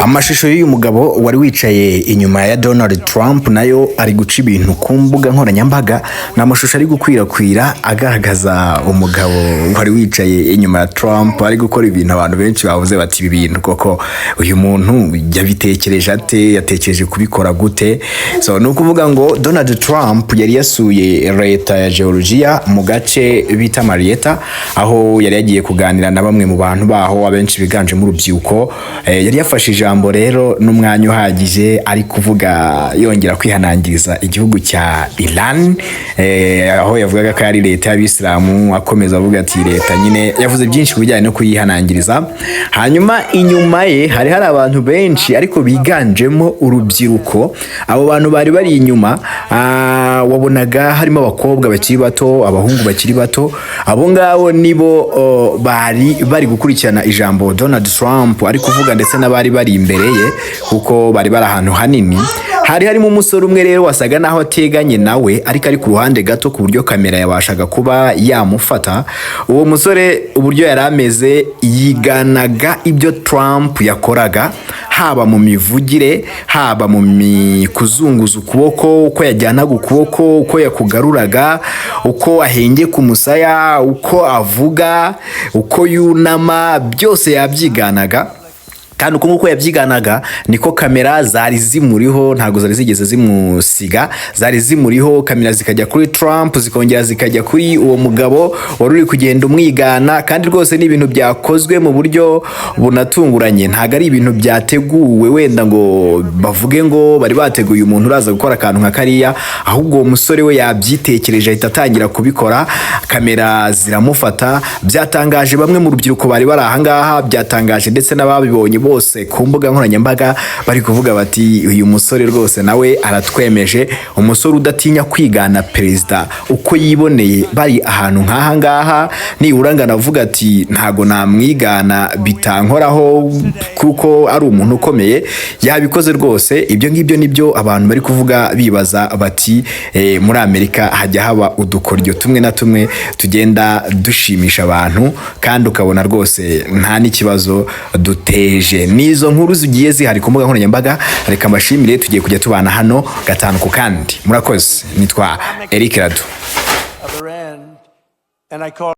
Amashusho y'uyu mugabo wari wicaye inyuma ya Donald Trump nayo ari guca ibintu ku mbuga nkoranyambaga. Ni amashusho ari gukwirakwira agaragaza umugabo wari wicaye inyuma ya Trump ari gukora ibintu abantu benshi bavuze bati: "Ibi bintu koko uyu muntu yabitekereje ate? Yatekereje kubikora gute?" So ni ukuvuga ngo Donald Trump yari yasuye leta ya Georgia mu gace bita Marietta, aho yari yagiye kuganira na bamwe mu bantu baho, abenshi biganjemo urubyiruko. Yari yafashe ijambo rero n'umwanya uhagije ari kuvuga, yongera kwihanangiriza igihugu cya Iran, aho yavugaga ko ari leta y'abisilamu, akomeza avuga ati leta nyine, yavuze byinshi ku bijyanye no kuyihanangiriza. Hanyuma inyuma ye hari abantu benshi ariko biganjemo urubyiruko. Abo bantu bari bari inyuma, wabonaga harimo abakobwa bakiri bato, abahungu bakiri bato. Abo ngabo nibo bari bari gukurikirana ijambo Donald Trump ari kuvuga, ndetse n'abari bari imbere ye, kuko bari bari ahantu hanini. Hari harimo umusore umwe rero wasaga naho ateganye nawe, ariko ari ku ruhande gato ku buryo kamera yabashaga kuba yamufata. Uwo musore uburyo yari ameze, yiganaga ibyo Trump yakoraga, haba mu mivugire, haba mu kuzunguza ukuboko, uko yajyanaga ukuboko, uko yakugaruraga, uko ahengeka umusaya, uko avuga, uko yunama, byose yabyiganaga. Kandi uko nguko yabyiganaga niko kamera zari zimuriho, ntabwo zari zigeze zimusiga, zari zimuriho. Kamera zikajya kuri Trump, zikongera zikajya kuri uwo mugabo wari uri kugenda umwigana. Kandi rwose ni ibintu byakozwe mu buryo bunatunguranye, ntabwo ari ibintu byateguwe wenda ngo bavuge ngo bari bateguye umuntu uraza gukora akantu nka kariya. Ahubwo uwo musore we yabyitekereje, ahita atangira kubikora, kamera ziramufata. Byatangaje bamwe mu rubyiruko bari bari ahangaha, byatangaje ndetse n'ababibonye bose ku mbuga nkoranyambaga, bari kuvuga bati: "Uyu musore rwose nawe aratwemeje, umusore udatinya kwigana perezida uko yiboneye bari ahantu nk'aha ngaha." Nibura ngo anavuga ati: "Ntago namwigana bitankoraho kuko ari umuntu ukomeye." Yabikoze rwose. Ibyo ngibyo nibyo abantu bari kuvuga, bibaza bati: "Muri Amerika hajya haba udukoryo tumwe na tumwe tugenda dushimisha abantu, kandi ukabona rwose nta n'ikibazo duteje." N'izo nkuru zigiye zihari ku mbuga nkoranyambaga. Reka mbashimire, tugiye kujya tubana hano gatanu ku kandi. Murakoze, nitwa Eric Radu. Other end, and I call